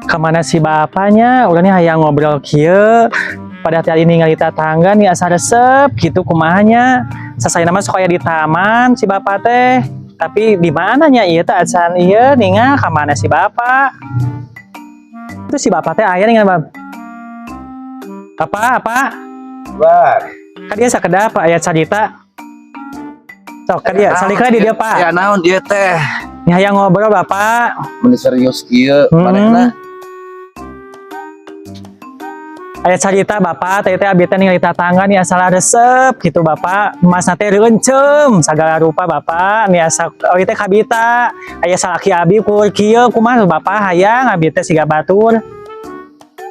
Kemana si bapaknya? Udah nih hayang ngobrol kieu. Pada tadi ningali tetangga nih asa resep gitu, kumaha nya? Sasayana mah sok aya di taman si bapak teh. Tapi di mananya ieu teh acan ieu ningal ka mana si bapak? Itu si bapak teh aya ningal, Bab. Apa apa? Bar. Ka dieu sakedap, Pak, aya carita. Sok ka dieu, salikna di dieu, Pak. Ya, naon dia teh? Nih hayang ngobrol, Bapak. Mun serius kieu manehna. Aya carita, Bapak, teh teh abi teh ningali tatangga nih asal resep gitu, Bapak. Emasna teh reuncem sagala rupa, Bapak. Nih asa oh teh kabita. Aya salaki abi kur kieu, kumaha, Bapak? Hayang abi teh siga batur.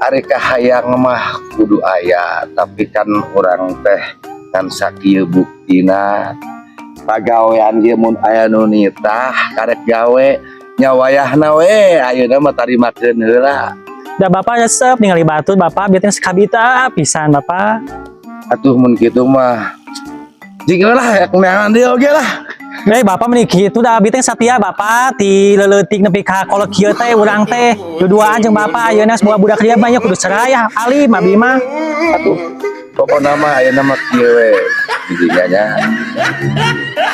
Ari kahayang mah kudu aya, tapi kan urang teh kan sakieu buktina pagawean ieu mun aya nu nitah karek gawe nya wayahna we, ayeuna mah tarimakeun heula. Da Bapak resep ningali batur, Bapak, abi teh kabita pisan, Bapak. Atuh mun kitu mah jing lah ya neangan dia oge lah. Eh, Bapak meni kitu, da abi teh satia, Bapak, ti leuletik nepi ka kolot kieu teh urang teh duduaan jeung Bapak. Ayeuna sebuah budak dia banyak kudu cerai ya alim abi mah. Atuh pokokna mah ayeuna mah kieu we didinya nya,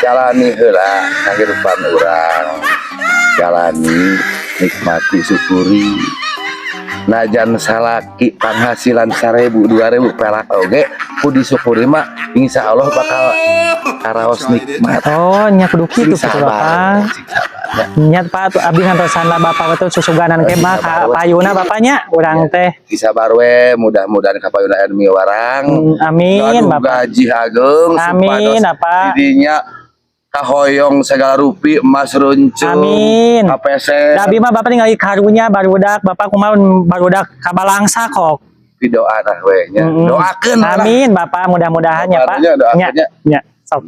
jalani heula kahirupan urang, jalani, nikmati, syukuri. Najan salaki penghasilan 1.000 2.000 perak oge kudu disyukuri mah insya Allah bakal karaos nikmat. Oh, nya kudu Sing kitu kitu sabar, Bapak. Sing sabar ya. Nyat, Pak, tuh abdi ngantosan lah Bapak betul susuganan ke mah ka payuna bapaknya urang teh. Sing sabar we, mudah-mudahan kapayuna aya nu miwarang. Amin, Gaduh Bapak. Gaji ageng. Amin, Supados Bapak. didinya kahoyong segala rupi, emas runcum. Amin. KPC. Da abi mah, Bapak, ningali karunya barudak Bapak, kumaha barudak kabalangsa kok. Doa dah we nya. Doakeun lah. Amin, Bapak, mudah-mudahan ya, Pak. Doakeun nya, doakeun Nya, nya. nya. Sok.